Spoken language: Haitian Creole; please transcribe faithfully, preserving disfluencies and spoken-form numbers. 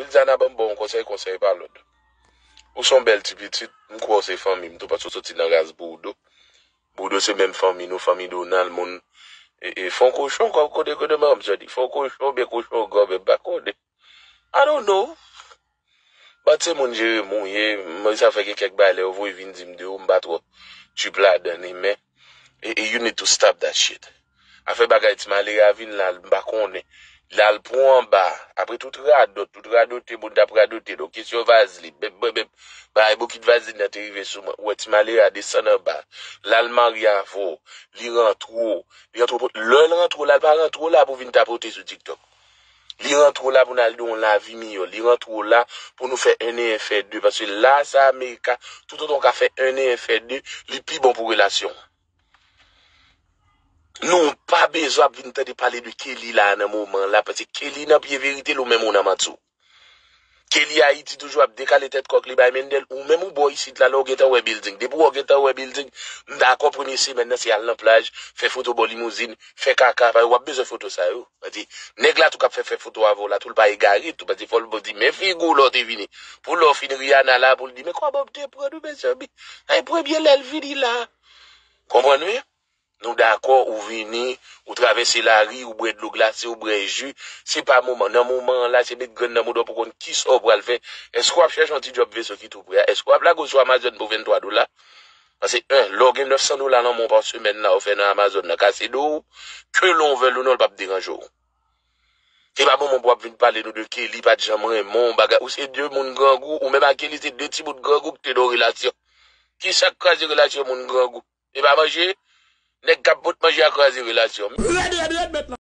Wilzana, ban m ba w yon konsèy, konsèy pa lòd. Ou se yon bèl ti pitit, m kwè w se fanmi m tou, paske w soti nan ras Bourdo. Bourdo se menm fanmi nou, fanmi Donald, moun. E, e fon kochon, kòm kote kote m ap di, fon kochon oubyen kochon gran, men m pa konnen. I don't know. Bat se moun Jeremi ou ye, mwen sa fè gen kèk bagay lè yo voye vin di m de ou, m pa twò tchip ladan li, men e, e you need to stop that shit. Afè bagay ti malere a vin la, m pa konnen. L al pran anba, apre tout radòt, tout radote, moun t ap radote, donk kesyon vazlin, bèp, bèp, bèp, bagay bokit vazlin nan te rive sou mwen. Ou wè ti malere a desann anba, l al marye avè w, li rantre w, li rantre w, lè l rantre w la, l pa rantre w la pou vin tapote sou TikTok. Li rantre w la pou n al gen yon lavi miyò. Li rantre w la pou nou fè un et un fè deux. Paske la, sa Amerika, toutotan w ka fè un et un fè deux, li pi bon pou relasyon an. Nou pa bezwen ap vin tande pale de Kelly la nan moman la, paske Kelly nan pye verite l, ou menm ou nan manti w. Kelly Ayiti toujou ap dekale tèt kòk li bay Mendel, ou menm ou bò isit la, lè w gentan wè building. Depi w gentan wè building, m dakò premye semèn nan se al nan plaj, fè foto bò limouzin, fè kaka, paske w ap bezwen foto sa yo. Paske nèg la tou k ap fè, fè foto avè w la, tou l pa egare tou, paske fò l di, men figi w lè w te vini. Pou lè w fin Rihanna la, pou l di, men kòman m te pran nou, mezanmi? Ay, premye lè l vini la. Konprann wi? Nou dakò, ou vini, ou travèse lari, ou bwè dlo glase, ou bwè ji. Se pa moman. Nan moman an la, se met grenn nan mouda w pou konn kisa w pral fè. Èske w ap chèche yon ti djòb veso ki tou pre a? Èske w ap lage w sou Amazon pou venntwa dola? Paske, en, lè w gen nèf san dola nan men w pa semèn la, ou fè nan Amazon nan kase do w, ke lè w vle ou non, l p ap deranje w. Se pa moman pou w ap vin pale nou de Kelly pa t janm renmen w, bagay. Ou se de moun grangou, ou menm ak Kelly se de timoun grangou ki te nan yon relasyon. Kisa k kraze relasyon moun grangou? E pa manje? Nèg k ap pot manje a kraze relasyon. Rèd, rèd, rèd, mèt la.